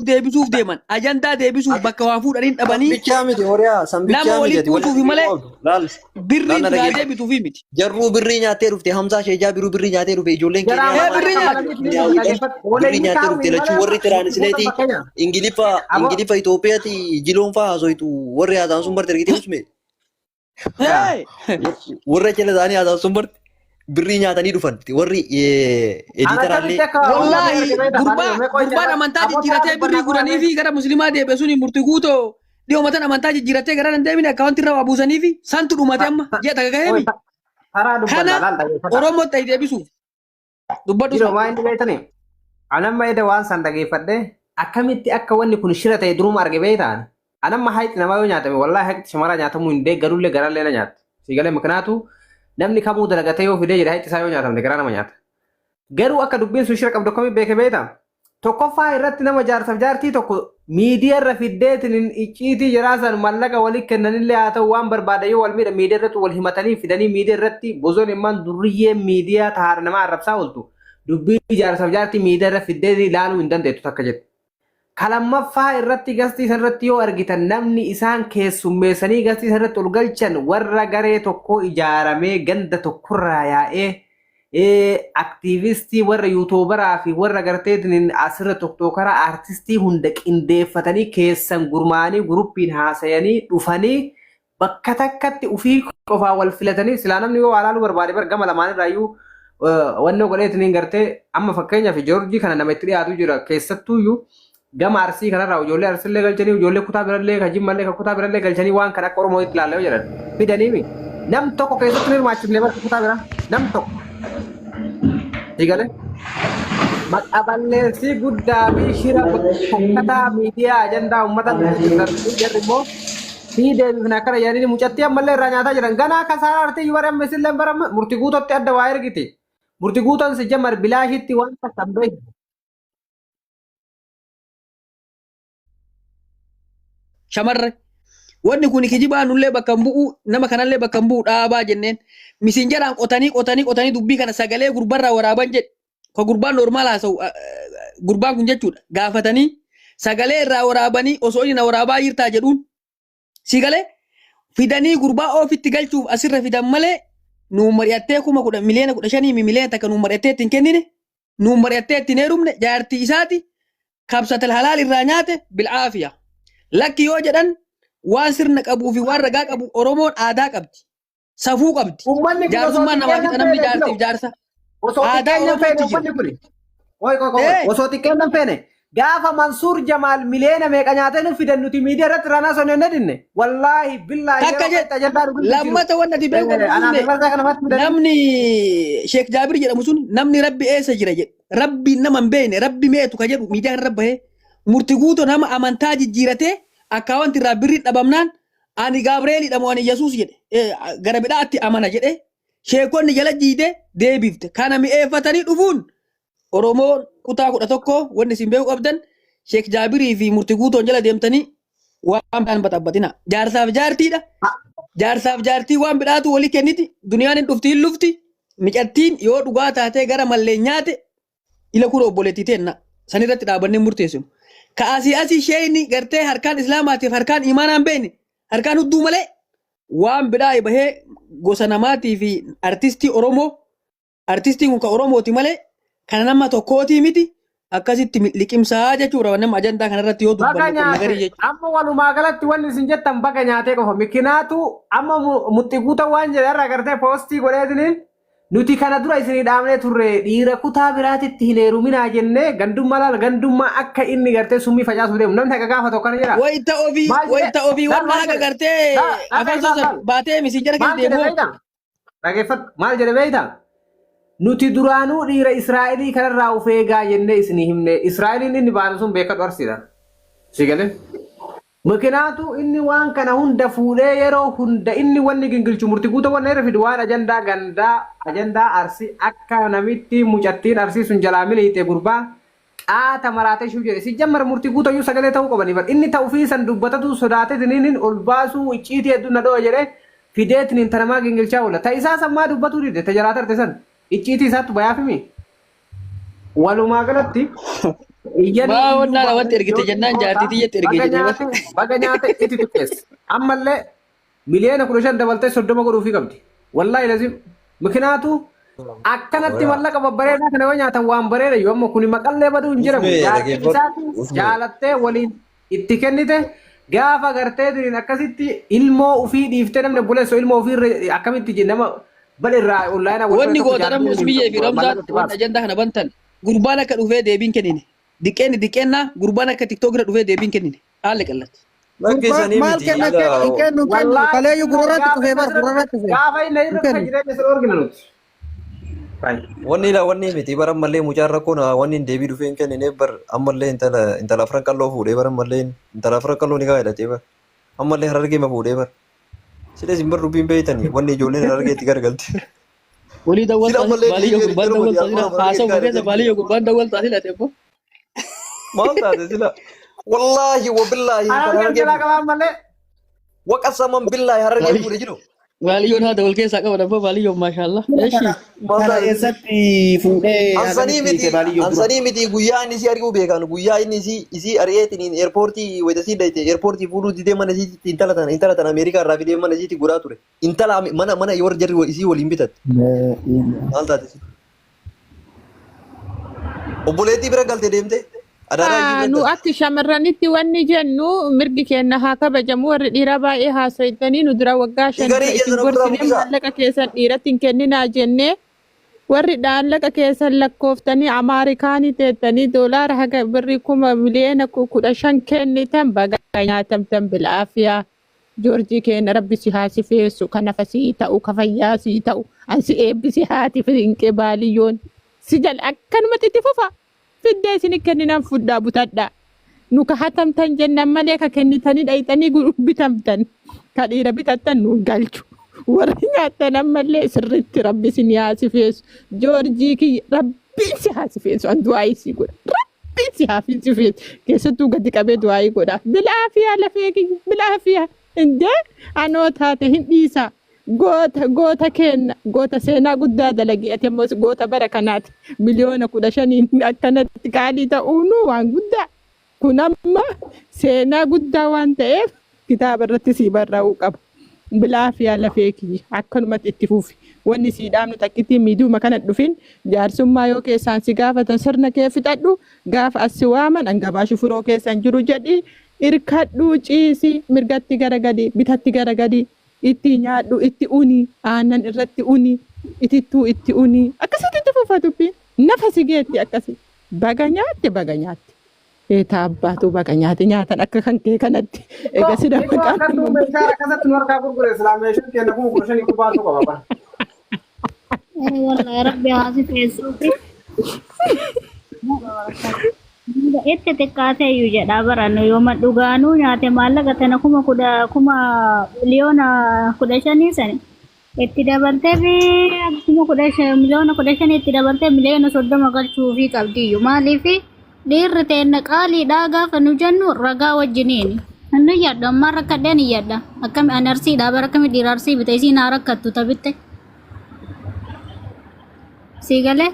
nu deebisuuf deeman. Ajandaa deebisuuf bakka waa fuudhanii dhabanii Sambichaa miti horiyaa nama sambichaa miti walitti ati wanni buusuufi ati malee beekuu qabdu. Laal laal birriin na tunaa dhageeffadhu. deebituufi miti. Jarruu birrii nyaattee dhufte Hamzaa Sheejaa biruu birrii nyaattee dhufe ijoolleen Jaraa Keeniyaa Ee lamaan birrii maallaqa nyaate. kaffalanii fi Keeniyaawwiidhaan dhaggeeffadhu. birrii Oolanii nyaattee taa'u dhufte hin lachuu malee warri murtii guutan tiraanisleetii fakkeenya. Ingiliffa Aboo Ingiliffa Itoophiyaatti jiloon fa'aa haasoitu warri haasaan sun barte argitee usme yaa. Ee warra jala isaanii haasaan sun barte birrii nyaatanii dhufan warri Ana editaraallee akkamitti akka waan namni wallaahi arge beekta gurbaa afaan Oromoo qoy gurbaan jara amantaa aboo ta'a jijjiiratee birrii dubbannaa qola guranii mee. fi gara musliimaa deebi'e suni murtii guutoo dhiyoomatan amantaa jijjiiratee gara hin deemine akka wanti irra waa buusanii fi santu dhumate amma ji'a takka Qoy gaheemi. taraa Kana dubbannaa laal dhaggeeffadha. Oromootti ayi deebisuuf dubbadhu Jiroo usma. maa inni beektani? Anamma eda waan san dhageeffadhe akkamitti akka wanni kun shira ta'e duruma arge beektaan. Anamma hayxi namaa yoo nyaatame wallaahi hayxi shamaraa nyaatamuu hin deeggarullee garallee na nyaata. Siigalee mikinaatu namni kamuu dalagatee yoo fidee jedhe hayxi isaa yoo nyaatamne garaa nama nyaata. Garuu akka dubbiin sun shira qabdu akkamitti beeke beektaa? Tokkoffaa irratti nama jaarsaaf jaartii tokko miidiyaa irra fiddeetiin icciitii jaraasan mallaqa walii kennanillee haa ta'u waan barbaada yoo wal miidha miidiyaa irratti wal himatanii fidanii miidiyaa irratti bozoon immaan durriyyee miidiyaa tahaadha nama arrabsaa ooltu dubbii jaarsaaf jaartii miidiyaa irra fiddee ilaaluu hin dandeettu takka jette. Kalammaffaa irratti gastii san irratti yoo argitan namni isaan keessummeessanii gastii san irratti ol galchan warra garee tokko ijaaramee ganda tokkorraa yaa'ee aktiivistii warra yuutuubaraa fi warra garteetiin asirra toktookaraa aartistii hunda qindeeffatanii keessan gurmaa'anii guruppiin haasayanii dhufanii bakka takkatti ufii qofaa wal filatanii silaa namni yoo waa laaluu barbaade bar gama lamaan irraayyuu wannoo godheetiin gartee amma fakkeenyaaf Joorjii kana nama itti dhiyaatu jira keessattuuyyuu gama Arsii kanarraa ijoollee Arsiillee galchanii ijoollee kutaa birallee ka Jimmallee ka kutaa birallee galchanii waan kana akka Oromootti ilaalla yoo jedhan fidaniimi nam tokko keessatti hin hirmaachifne bakka kutaa biraa nam tokko sigale maqaa balleessii guddaa fi shira fokkataa miidiyaa ajandaa uummata jarri immoo sii deebifna akkana jedhanii mucattii ammallee irraa nyaataa jiran ganaa kasaaraa artii bara amma isillee bara murtii guutotti adda waa ergiti murtii guutoon si jamar bilaashitti waan takka hin beektu. Shamarre. Wanni kun kijibaa nullee bakka hin bu'u nama kanallee bakka hin bu'u dhaabaa jenneen. Misinjaraan qotanii qotanii qotanii dubbii kana sagalee gurbarraa waraaban jedhe. Ka gurbaan normaal haasa'u gurbaan kun jechuudha. Gaafatanii sagalee irraa waraabanii osoo inni na waraabaa jirtaa jedhuun si galee fidanii gurbaa ofitti galchuuf asirra fidan malee nuu mari'attee 10,000 15,000,000 1,000,000 nuu mari'attee ittiin kennine nuun mari'attee ittiin heerumne jaartii isaati kabsatal halaal irraa nyaate bil'aafiya. Lakki yoo jedhan waan sirna qabuu fi waan ragaa qabu Oromoon aadaa qabdi. Safuu qabdi. Uummanni kun osoo Jaarsummaan namaa xiqqeennan fixa namni feene jaartiif jiro. jaarsa. Osoo Aadaa xiqqeennan feene Oromootti jira. uummanni kun. Qoy qoy qoy. Ee Osoo xiqqeennan feene gaafa Mansuur Jamaal miliyoona meeqa nyaatee nu fidan nuti miidiyaa irratti raanaa sonee hin dinne. Wallaahi billaahi takka yeroo jedhe keessa ajandaa nu jiru. lammata wanni ati beeku qabdu Anaaf sunne dabarsaa kanamatti fidanii. namni Sheek Jaabir jedhamu sun namni rabbi eessa jira jedhe rabbiin nama hin beekne rabbi meetu ka jedhu miidiyaa irra bahee murti guuto nama amantaa jijjiiratee akkaawwanti irraa birriin dhabamnaan ani Gaabreelidha moo ani Yesuus jedhe gara bidhaatti amana jedhe sheekonni jala jiide deebifte kana mi'eeffatanii dhufuun Oromoon kutaa 11 wanni isin beekuu qabdan Sheek Jaabirii fi Murti Guutoon jala deemtanii waan biraan baxabbaxina. Jaarsaaf jaartiidha. Jaarsaaf jaartii waan bidhaatu walii kenniti. Duniyaan hin dhufti hin lufti. Micattiin yoo dhugaa taatee gara mallee nyaate ila kun obboleettii teenna. San irratti dhaabannee murteessinu. Ka asii asii sheeyni gartee harkaan islaamaatiif harkaan imaanaa hin beekne harkaan hudduu malee waan bidhaa bahee gosa namaatii fi artistii Oromoo Artistiin kun kan Oromooti malee kan nama tokkootii miti akkasitti liqimsaa jechuudha nama ajandaa kanarratti yoo Baga dubbanne qom nyaate nagarii jechuudha. amma walumaa galatti wanni isin jettan baga nyaatee qofa mikinaatu amma muxxi guuta waan jedhe irraa gartee poostii godheetiniin nuti kana dura isinii dhaamnee turre dhiira kutaa biraatitti hin heeruminaa jennee gandummaa laala gandummaa akka inni gartee summii facaasuuf deemu namni haqa gaafatu akkana jedha. Wayita ofii Maal jedhe wayita ofii laal wanna maal haga jedhe gartee laal afaan laal sosan laal baatee misinjara keessa maal jedhe deemu. beektaa? Dhageeffadhu. Maal jedhe beektaa? Nuti duraanuu dhiira Israa'elii kanarraa of eegaa jennee isinii himne. Israa'eliin inni baanu sun beekadhu Arsiidha. Si galee? Mikinaatu inni waan kana hunda fuudhee yeroo hunda inni wanni gingilchu murti guuta wanna irra fidu waan ajandaa gandaa ajandaa Arsii akka namitti mucattiin Arsii sun jalaa miliixxe gurbaa qaata maraatee shuu jedhe. Si jammar murti guutayyuu sagalee ta'uu qabanii bar. Inni ta'u fi san dubbatatu sodaatetiniin ol baasuu icciitii hedduu na dho'a jedhee fideetiniin ta namaa gingilchaa oola. Ta isaa san maa dubbatuu dide ta jalaa tarte san. Icciitii isaattu bayaafimi. Walumaa galatti Iyyanii Maa iyyuu wannaa namatti baatanii ergite yoo jennaan xiqqoo jaartii ta'a tiyyatti erge baga jedhee bara. nyaate baga nyaate itti xiqqeesse. Ammallee miliyoona 15 dabaltee 30 godhuufii qabdi. Wallaahi lazim. Mikinaatu akkanatti mallaqa babbareedaa kana yoo nyaatan waan bareeda yoo amma kuni maqallee baduu hin jedhamu. Usmee Jaartiin dhaggeeffadhu. isaatu Usmee. jaalattee waliin itti kennite gaafa gartee duriin akkasitti ilmoo ufii dhiiftee namni obboleessoo ilmoo ufii irra akkamitti nama bal irraa onlaayinaa wal bira Wanni tokko goota jaartii namni waliin Usmiyyee fi tokko Ramzaan mallaqa itti wanni baasa. ajandaa kana bantan gurbaan akka dhufee deebiin kennine. Diqqeenni diqqeennaa gurbaan akka tiktook irra dhufee deebiin kennine. Haalli qallatti. Lakki Gurbaan sanii maal miti kenna ila kennu hin kennu hin kennu Wallaahi kaleeyyu gurarratti gaafa cufee inni bar asirratti gurarratti cufee gaafa inni hin irra kennu. jireenya isa orgina nuti. Wanni ila wanni miti bara ammallee mucaan rakkoon wanni hin deebii dhufee hin kennineef bar ammallee intala intala afran qalloo fuudhee bara ammallee intala afran qalloo ni kaa'edhatee bar ammallee harargee ma fuudhee bar sila isin bar dubbiin beeytanii wanni ijoolleen harargee itti garagalte Walii sila dawwaltaa ammallee baaliyyoo deebii gurbaan intaluma dawwaltaa sila diyaaspoora harargee haasa'u itti keessa kaa'edhatee baaliyyoo gurbaan dawwaltaa sila ta'e maal taate sila wallaahi wabillaahi intala Harargeen harargee jalaa fuudhe qabaan malee waqasaman billaahi harargee fuudhe jiru Baaliyyoon haadha wal keessaa qaban abbaa baaliyyoon maashaallah. Eshi. maal Kana taate sila eessatti fuudhee Ansanii hagamitti miti hiike baaliyyoo dura? ansanii miti guyyaa inni isii arguu beekan guyyaa inni isii isii ari'eetiin eerpoortii wayita isii dhayite eerpoortii fuudhuu didee mana isiitti intala tana intala tana Ameerikaa irraa fidee mana isiitti guraa ture intala mana mana warri jarri isii waliin bitatte maal taate isii obboleettii bira galte deemte adaadaa isii bira Nu galte. akka shamarranitti wanni jennu mirgi keenya haa kabajamu warri dhiiraa baay'ee haasofitanii nu dura waggaa 5 Igarii dura isin keessan ofirraa gorsine buqqisaa. maallaqa keessan dhiiratti hin kenninaa jennee warri maallaqa keessan lakkooftanii Amaarikaanii teettanii doolaara haga birrii 15,000,000 kennitan baga nyaatamtan bilaafiyaa. Joorjii keenya rabbi si haa sifeessu ka nafa sii ta'u ka fayyaa sii ta'u an si eebbisi haati firinqee baaliyyoon si jala akkanumatti itti fufa fiddee isin kenninan fudhaa butadhaa nu ka hatamtan jennan malee ka kennitanii dhayxanii bitamtan ka dhiira bitattan nu galchu warri nyaattan ammallee sirritti rabbi isin haa sifeessu Joorjii kiyya rabbiin si haa sifeessu an du'aayii sii godha rabbiin si haa sifeessu keessattuu gadi qabee du'aayii godhaaf bilaafiyaa lafee kiyya bilaafiyaa indee anoo taate hin dhiisaa goota goota kenna goota seenaa guddaa dalagee ati ammoo goota bara kanaati 15,000,000 akkanatti qaalii ta'uunu waan guddaa kun amma seenaa guddaa waan ta'eef kitaaba irratti sii barraa'uu qaba. Bilaafiyaa lafee kiyya akkanumatti itti fufi. Wanni sii dhaamnu takkitti miidiyuma kana dhufin jaarsummaa yoo keessaan si gaafatan sirna kee fixadhu gaafa as si waaman hangabaa shufuroo keessan jiru jedhi irkadhu ciisi mirgatti garagali bitatti garagali itti nyaadhu itti uni aannan irratti uni itittuu itti uni akkasitti itti fufa dubbiin nafa si geetti akkasi baga nyaatte baga nyaatte. Eetaa abbaatu baga nyaate nyaatan akka kan kee kanatti egaa sida Xiqqoo maqaan akkasuma meeshaa akkasatti nu harkaa gurgure silaa meeshaan keenya 15,000 baasuu qaba bara. Wallahi rabbi haa si feessuufi. Itti xiqqaatee iyyuu jedhaa barannu yooma dhugaanuu nyaate maallaqa tana 15,000,000 sani itti dabaltee fi 15,000,000 itti dabaltee 30,000,000 galchuufii qabdiyyuu maaliif dhiirri teenna qaaliidhaa gaafa nu jennu ragaa wajjiniini. Inni yaadda ammaa rakkadheen hin yaadda akkami ani arsiidhaa bara akkami dhiira arsii bite isiin haa rakkattu tabitte sii galee.